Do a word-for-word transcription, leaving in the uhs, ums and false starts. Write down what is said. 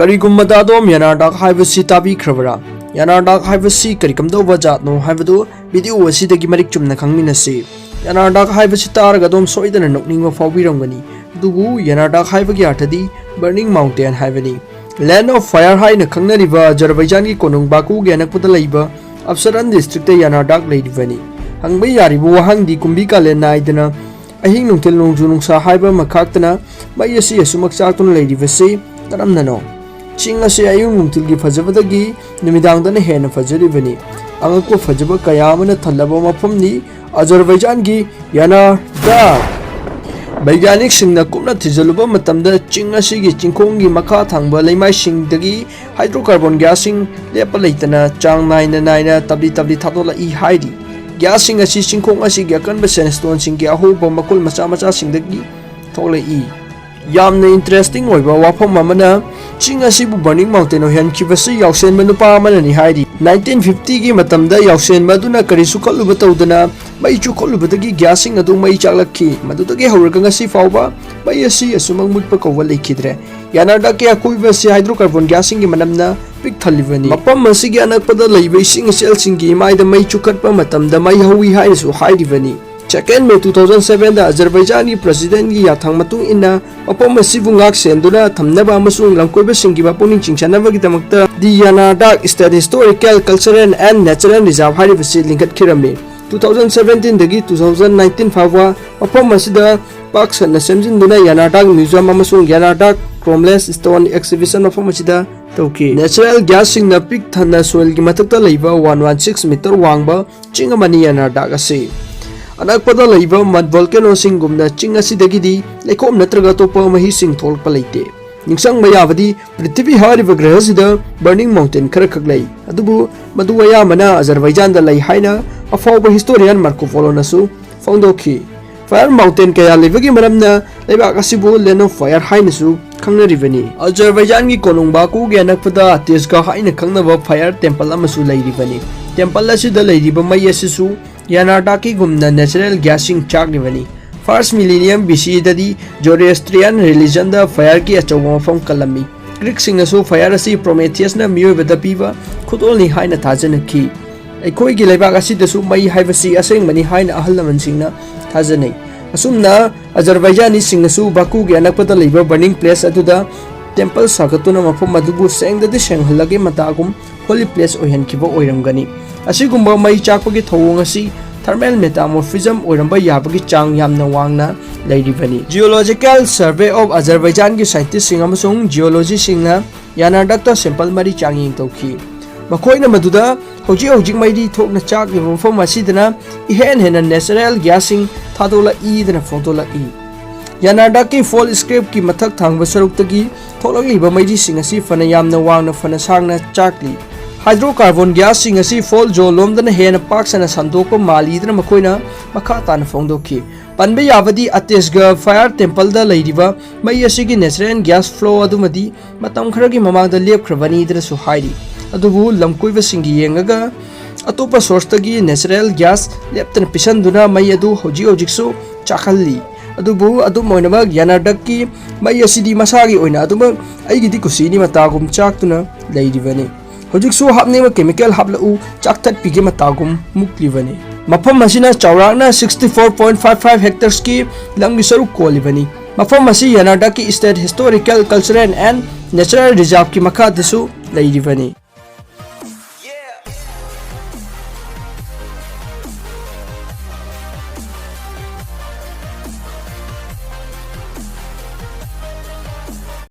ꯀꯔꯤꯒꯨꯝꯕꯗ ꯑꯗꯣꯝ ꯌꯥꯅꯥꯔꯗꯥꯛ ꯍꯥꯏꯕꯁꯤ ꯇꯥꯕꯤꯈ꯭ꯔꯕꯔꯥ? ꯌꯥꯅꯥꯔꯗꯥꯛ ꯍꯥꯏꯕꯁꯤ ꯀꯔꯤ ꯀꯝꯗꯧꯕ ꯖꯥꯠꯅꯣ ꯍꯥꯏꯕꯗꯨ ꯚꯤꯗꯤꯑꯣ ꯑꯁꯤꯗꯒꯤ ꯃꯔꯤꯛ ꯆꯨꯝꯅ ꯈꯪꯃꯤꯟꯅꯁꯤ꯫ ꯌꯥꯅꯥꯔꯗꯥꯛ ꯍꯥꯏꯕꯁꯤ ꯇꯥꯔꯒ ꯑꯗꯣꯝ ꯁꯣꯏꯗꯅ ꯅꯣꯛꯅꯤꯡꯕ ꯐꯥꯎꯕꯤꯔꯝꯒꯅꯤ꯫ ꯑꯗꯨꯕꯨ ꯌꯥꯅꯥꯔꯗꯥꯛ ꯍꯥꯏꯕꯒꯤ ꯑꯔꯊꯗꯤ Burning Mountain ꯍꯥꯏꯕꯅꯤ꯫ Land of Fire ꯍꯥꯏꯅ ꯈꯪꯅꯔꯤꯕ ꯑꯖꯔꯕꯩꯖꯥꯟꯒꯤ ꯀꯣꯅꯨꯡ ꯕꯥꯀꯨꯒꯤ ꯑꯅꯛꯄꯗ ꯂꯩꯕ ꯑꯞꯁꯔꯥꯟ ꯗꯤꯁꯇ꯭ꯔꯤꯛꯇ ꯌꯥꯅꯥꯔꯗꯥꯛ ꯂꯩꯔꯤꯕꯅꯤ꯫ ꯍꯪꯕ ꯌꯥꯔꯤꯕ ꯋꯥꯍꯪꯗꯤ ꯀꯨꯝꯕꯤ ꯀꯥꯂꯦꯟ ꯅꯥꯏꯗꯅ ꯑꯍꯤꯡ ꯅꯨꯡꯊꯤꯜ ꯅꯣꯡꯖꯨ ꯅꯨꯡꯁꯥ ꯍꯥꯏꯕ ꯑꯃ ꯈꯥꯛꯇꯅ ꯃꯩ ꯑꯁꯤ ꯑꯁꯨꯃꯛ ꯆꯥꯛꯇꯨꯅ ꯂꯩꯔꯤꯕꯁꯤ ꯀꯔꯝꯅꯅꯣ? ꯆꯤꯡ ꯑꯁꯤ ꯑꯌꯨꯛ ꯅꯨꯡꯊꯤꯜꯒꯤ ꯐꯖꯕꯗꯒꯤ ꯅꯨꯃꯤꯗꯥꯡꯗꯅ ꯍꯦꯟꯅ ꯐꯖꯔꯤꯕꯅꯤ꯫ ꯑꯉꯛꯄ ꯐꯖꯕ ꯀꯌꯥ ꯑꯃꯅ ꯊꯜꯂꯕ ꯃꯐꯝꯅꯤ ꯑꯖꯔꯕꯩꯖꯥꯟꯒꯤ ꯌꯥꯅꯥꯔꯗꯥꯛ꯫ ꯕꯩꯒ꯭ꯌꯥꯅꯤꯛꯁꯤꯡꯅ ꯀꯨꯞꯅ ꯊꯤꯖꯤꯜꯂꯨꯕ ꯃꯇꯝꯗ ꯆꯤꯡ ꯑꯁꯤꯒꯤ ꯆꯤꯡꯈꯣꯡꯒꯤ ꯃꯈꯥ ꯊꯪꯕ ꯂꯩꯃꯥꯏꯁꯤꯡꯗꯒꯤ ꯍꯥꯏꯗ꯭ꯔꯣꯀꯥꯔꯕꯣꯟ ꯒ꯭ꯌꯥꯁꯁꯤꯡ ꯂꯦꯞꯄ ꯂꯩꯇꯅ ꯆꯥꯡ ꯅꯥꯏꯅ ꯅꯥꯏꯅ ꯇꯞꯂꯤ ꯇꯞꯂꯤ ꯊꯥꯗꯣꯛꯂꯛꯏ ꯍꯥꯏꯔꯤ꯫ ꯒ꯭ꯌꯥꯁꯁꯤꯡ ꯑꯁꯤ ꯆꯤꯡꯈꯣꯡ ꯑꯁꯤꯒꯤ ꯑꯀꯟꯕ ꯁꯦꯟꯁꯇꯣꯟꯁꯤꯡꯒꯤ ꯑꯍꯧꯕ ꯃꯈꯨꯜ ꯃꯆꯥ ꯃꯆꯥꯁꯤꯡꯗꯒꯤ ꯊꯣꯛꯂꯛꯏ꯫ ꯌꯥꯝꯅ ꯏꯟꯇꯔꯦꯁꯇꯤꯡ ꯑꯣꯏꯕ ꯋꯥꯐꯝ ꯑꯃꯅ, ꯆꯤꯡ ꯑꯁꯤꯕꯨ Burning Mountain ꯑꯣꯏꯍꯟꯈꯤꯕꯁꯤ ꯌꯥꯎꯁꯦꯟꯕ ꯅꯨꯄꯥ ꯑꯃꯅꯅꯤ ꯍꯥꯏꯔꯤ꯫ ꯅꯥꯏꯟꯇꯤꯟ ꯐꯤꯐꯇꯤꯒꯤ ꯃꯇꯝꯗ ꯌꯥꯎꯁꯦꯟꯕ ꯑꯗꯨꯅ ꯀꯔꯤꯁꯨ ꯈꯜꯂꯨꯕ ꯇꯧꯗꯅ ꯃꯩ ꯆꯨꯈꯠꯂꯨꯕꯗꯒꯤ ꯒ꯭ꯌꯥꯁꯁꯤꯡ ꯑꯗꯨ ꯃꯩ ꯆꯥꯛꯂꯛꯈꯤ꯫ ꯃꯗꯨꯗꯒꯤ ꯍꯧꯔꯒ ꯉꯁꯤ ꯐꯥꯎꯕ ꯃꯩ ꯑꯁꯤ ꯑꯁꯨꯃꯛ ꯃꯨꯠꯄ ꯀꯧꯕ ꯂꯩꯈꯤꯗ꯭ꯔꯦ꯫ ꯌꯥꯅꯥꯔꯗꯥꯛꯀꯤ ꯑꯀꯣꯏꯕ ꯑꯁꯤ ꯍꯥꯏꯗ꯭ꯔꯣꯀꯥꯔꯕꯣꯟ ꯒ꯭ꯌꯥꯁꯁꯤꯡꯒꯤ ꯃꯅꯝꯅ ꯄꯤꯛ ꯊꯜꯂꯤꯕꯅꯤ꯫ ꯃꯐꯝ ꯑꯁꯤꯒꯤ ꯑꯅꯛꯄꯗ ꯂꯩꯕ ꯏꯁꯤꯡ ꯏꯆꯦꯜꯁꯤꯡꯒꯤ ꯏꯃꯥꯏꯗ ꯃꯩ ꯆꯨꯈꯠꯄ ꯃꯇꯝꯗ ꯃꯩ ꯍꯧꯏ ꯍꯥꯏꯅꯁꯨ ꯍꯥꯏꯔꯤꯕꯅꯤ꯫ Second May two thousand seven ꯗ ꯑꯖꯔꯕꯩꯖꯥꯟꯒꯤ ꯄ꯭ꯔꯁꯤꯗꯦꯟꯒꯤ ꯌꯥꯊꯪ ꯃꯇꯨꯡ ꯏꯟꯅ ꯃꯐꯝ ꯑꯁꯤꯕꯨ ꯉꯥꯛ ꯁꯦꯟꯗꯨꯅ ꯊꯝꯅꯕ ꯑꯃꯁꯨꯡ ꯂꯝꯀꯣꯏꯕꯁꯤꯡꯒꯤ ꯃꯄꯨꯛꯅꯤꯡ ꯆꯤꯡꯁꯤꯟꯅꯕꯒꯤꯗꯃꯛꯇ The Yanardak State Historical, Cultural and Natural Reserve ꯍꯥꯏꯔꯤꯕꯁꯤ ꯂꯤꯡꯈꯠꯈꯤꯔꯝꯃꯤ꯫ Two thousand seventeen ꯗꯒꯤ two thousand nineteen ꯐꯥꯎꯕ ꯃꯐꯝ ꯑꯁꯤꯗ ꯄꯥꯛ ꯁꯟꯅ ꯁꯦꯝꯖꯤꯟꯗꯨꯅ ꯌꯥꯅꯥꯔꯗꯥꯛ ꯃ꯭ꯌꯨꯖꯤꯌꯝ ꯑꯃꯁꯨꯡ ꯌꯥꯅꯥꯔꯗꯥꯛ ꯀ꯭ꯔꯣꯝꯂꯦꯁ ꯁ꯭ꯇꯣꯟ ꯑꯦꯛꯁꯤꯕꯤꯁꯟ ꯃꯐꯝ ꯑꯁꯤꯗ ꯇꯧꯈꯤ꯫ ꯅꯦꯆꯔꯦꯜ ꯒ꯭ꯌꯥꯁꯁꯤꯡꯅ ꯄꯤꯛ ꯊꯟꯅ ꯁꯣꯏꯜꯒꯤ ꯃꯊꯛꯇ ꯂꯩꯕ one one six meter ꯋꯥꯡꯕ ꯆꯤꯡ ꯑꯃꯅꯤ ꯌꯥꯅꯥꯔꯗꯥꯛ ꯑꯁꯤ꯫ ꯑꯅꯛꯄꯗ ꯂꯩꯕ ꯃꯗ ꯚꯣꯜꯀꯦꯅꯣꯁꯤꯡꯒꯨꯝꯅ ꯆꯤꯡ ꯑꯁꯤꯗꯒꯤꯗꯤ ꯂꯩꯈꯣꯝ ꯅꯠꯇ꯭ꯔꯒ ꯑꯇꯣꯞꯄ ꯃꯍꯤꯁꯤꯡ ꯊꯣꯛꯂꯛꯄ ꯂꯩꯇꯦ꯫ ꯅꯤꯡꯁꯤꯡꯕ ꯌꯥꯕꯗꯤ, ꯄ꯭ꯔꯤꯊꯤꯕꯤ ꯍꯥꯏꯔꯤꯕ ꯒ꯭ꯔꯍꯁꯤꯗ Burning Mountain ꯈꯔꯈꯛ ꯂꯩ, ꯑꯗꯨꯕꯨ ꯃꯗꯨ ꯑꯌꯥꯝꯕꯅ ꯑꯖꯔꯕꯩꯖꯥꯟꯗ ꯂꯩ ꯍꯥꯏꯅ ꯑꯐꯥꯎꯕ ꯍꯤꯁꯇꯣꯔꯤꯌꯥꯟ ꯃꯥꯔꯀꯣ ꯄꯣꯂꯣꯅꯁꯨ ꯐꯣꯡꯗꯣꯛꯈꯤ꯫ Fire Mountain ꯀꯌꯥ ꯂꯩꯕꯒꯤ ꯃꯔꯝꯅ ꯂꯩꯕꯥꯛ ꯑꯁꯤꯕꯨ Land of Fire ꯍꯥꯏꯅꯁꯨ ꯈꯪꯅꯔꯤꯕꯅꯤ꯫ ꯑꯖꯔꯕꯩꯖꯥꯟꯒꯤ ꯀꯣꯅꯨꯡ ꯕꯥꯀꯨꯒꯤ ꯑꯅꯛꯄꯗ ꯇꯦꯖꯒꯥꯍ ꯍꯥꯏꯅ ꯈꯪꯅꯕ fire temple ꯑꯃꯁꯨ ꯂꯩꯔꯤꯕꯅꯤ꯫ Temple ꯑꯁꯤꯗ ꯂꯩꯔꯤꯕ ꯃꯩ ꯑꯁꯤꯁꯨ ꯌꯥꯅꯥꯔꯗꯥꯛꯀꯤꯒꯨꯝꯅ natural ꯒ꯭ꯌꯥꯁꯁꯤꯡ ꯆꯥꯛꯂꯤꯕꯅꯤ꯫ First millennium B C ꯗꯗꯤ Zoroastrian religion ꯗ fire ꯒꯤ ꯑꯆꯧꯕ ꯃꯐꯝ ꯀꯜꯂꯝꯃꯤ꯫ ꯒ꯭ꯔꯤꯛꯁꯤꯡꯅꯁꯨ fire ꯑꯁꯤ ꯄ꯭ꯔꯣꯃꯦꯊꯤꯌꯁꯅ ꯃꯤꯑꯣꯏꯕꯗ ꯄꯤꯕ ꯈꯨꯗꯣꯜꯅꯤ ꯍꯥꯏꯅ ꯊꯥꯖꯅꯈꯤ꯫ ꯑꯩꯈꯣꯏꯒꯤ ꯂꯩꯕꯥꯛ ꯑꯁꯤꯗꯁꯨ ꯃꯩ ꯍꯥꯏꯕꯁꯤ ꯑꯁꯦꯡꯕꯅꯤ ꯍꯥꯏꯅ ꯑꯍꯜ ꯂꯃꯟꯁꯤꯡꯅ ꯊꯥꯖꯅꯩ꯫ ꯑꯁꯨꯝꯅ ꯑꯖꯔꯕꯥꯏꯖꯥꯅꯤꯁꯤꯡꯅꯁꯨ ꯕꯥꯀꯨꯒꯤ ꯑꯅꯛꯄꯗ ꯂꯩꯕ burning place ꯑꯗꯨꯗ temple ꯁꯥꯒꯠꯇꯨꯅ ꯃꯐꯝ ꯑꯗꯨꯕꯨ ꯁꯦꯡꯗꯗꯤ ꯁꯦꯡꯍꯜꯂꯒꯦ ꯃꯇꯥꯒꯨꯝ holy place ꯑꯣꯏꯍꯟꯈꯤꯕ ꯑꯣꯏꯔꯝꯒꯅꯤ꯫ ꯑꯁꯤꯒꯨꯝꯕ ꯃꯩ ꯆꯥꯛꯄꯒꯤ ꯊꯧꯑꯣꯡ ꯑꯁꯤ thermal metamorphism ꯑꯣꯏꯔꯝꯕ ꯌꯥꯕꯒꯤ ꯆꯥꯡ ꯌꯥꯝꯅ ꯋꯥꯡꯅ ꯂꯩꯔꯤꯕꯅꯤ꯫ Geological Survey of Azerbaijanꯒꯤ scientistꯁꯤꯡ ꯑꯃꯁꯨꯡ geologistꯁꯤꯡꯅ ꯌꯥꯅꯥꯔꯗꯛꯇ sample ꯃꯔꯤ ꯆꯥꯡꯌꯦꯡ ꯇꯧꯈꯤ꯫ ꯃꯈꯣꯏꯅ ꯃꯗꯨꯗ ꯍꯧꯖꯤꯛ ꯍꯧꯖꯤꯛ ꯃꯩꯔꯤ ꯊꯣꯛꯅ ꯆꯥꯛꯂꯤꯕ ꯃꯐꯝ ꯑꯁꯤꯗꯅ ꯏꯍꯦꯟ ꯍꯦꯟꯅ natural gasꯁꯤꯡ ꯊꯥꯗꯣꯛꯂꯛꯏꯗꯅ ꯐꯣꯡꯗꯣꯛꯂꯛꯏ꯫ ꯌꯥꯅꯥꯔꯗꯛꯀꯤ fault scarpꯀꯤ ꯃꯊꯛ ꯊꯪꯕ ꯁꯔꯨꯛꯇꯒꯤ ꯊꯣꯛꯂꯛꯂꯤꯕ ꯃꯩꯔꯤꯁꯤꯡ ꯑꯁꯤ ꯐꯅ ꯌꯥꯝꯅ ꯋꯥꯡꯅ ꯐꯅ ꯁꯥꯡꯅ ꯆꯥꯛꯂꯤ꯫ Hydrocarbon gasꯁꯤꯡ ꯑꯁꯤ fault zone ꯂꯣꯝꯗꯅ ꯍꯦꯟꯅ ꯄꯥꯛ ꯁꯟꯅ ꯁꯟꯗꯣꯛꯄ ꯃꯥꯜꯂꯤꯗꯅ ꯃꯈꯣꯏꯅ ꯃꯈꯥ ꯇꯥꯅ ꯐꯣꯡꯗꯣꯛꯈꯤ꯫ ꯄꯟꯕ ꯌꯥꯕꯗꯤ ꯑꯇꯦꯁꯒ fire templeꯗ ꯂꯩꯔꯤꯕ ꯃꯩ ꯑꯁꯤꯒꯤ natural gas flow ꯑꯗꯨꯃꯗꯤ ꯃꯇꯝ ꯈꯔꯒꯤ ꯃꯃꯥꯡꯗ ꯂꯦꯞꯈ꯭ꯔꯕꯅꯤꯗꯅꯁꯨ ꯍꯥꯏꯔꯤ꯫ ꯑꯗꯨꯕꯨ ꯂꯝꯀꯣꯏꯕꯁꯤꯡꯒꯤ ꯌꯦꯡꯉꯒ ꯑꯇꯣꯞꯄ sourceꯇꯒꯤ natural gas ꯂꯦꯞꯇꯅ ꯄꯤꯁꯟꯗꯨꯅ ꯃꯩ ꯑꯗꯨ ꯍꯧꯖꯤꯛ ꯍꯧꯖꯤꯛꯁꯨ ꯆꯥꯛꯍꯜꯂꯤ꯫ ꯑꯗꯨꯕꯨ ꯑꯗꯨꯝ ꯑꯣꯏꯅꯃꯛ ꯌꯥꯅꯥꯔꯗꯛꯀꯤ ꯃꯩ ꯑꯁꯤꯗꯤ ꯃꯁꯥꯒꯤ ꯑꯣꯏꯅ ꯑꯗꯨꯃꯛ ꯑꯩꯒꯤꯗꯤ ꯀꯨꯁꯤꯅꯤ ꯃꯇꯥꯒꯨꯝ ꯆꯥꯛꯇꯨꯅ ꯂꯩꯔꯤꯕꯅꯤ꯫ ꯍꯧꯖꯤꯛꯁꯨ ꯍꯥꯞꯅꯤꯡꯕ chemical ꯍꯥꯞꯂꯛꯎ, ꯆꯥꯛꯊꯠꯄꯤꯒꯦ ꯃꯇꯥꯒꯨꯝ ꯃꯨꯛꯂꯤꯕꯅꯤ꯫ ꯃꯐꯝ ꯑꯁꯤꯅ ꯆꯥꯎꯔꯥꯛꯅ sixty four point five five hectaresꯀꯤ ꯂꯝꯒꯤ ꯁꯔꯨꯛ ꯀꯣꯜꯂꯤꯕꯅꯤ꯫ ꯃꯐꯝ ꯑꯁꯤ ꯌꯥꯅꯥꯔꯗꯛꯀꯤ state historical, cultural and natural reserveꯀꯤ ꯃꯈꯥꯗꯁꯨ ꯂꯩꯔꯤꯕꯅꯤ꯫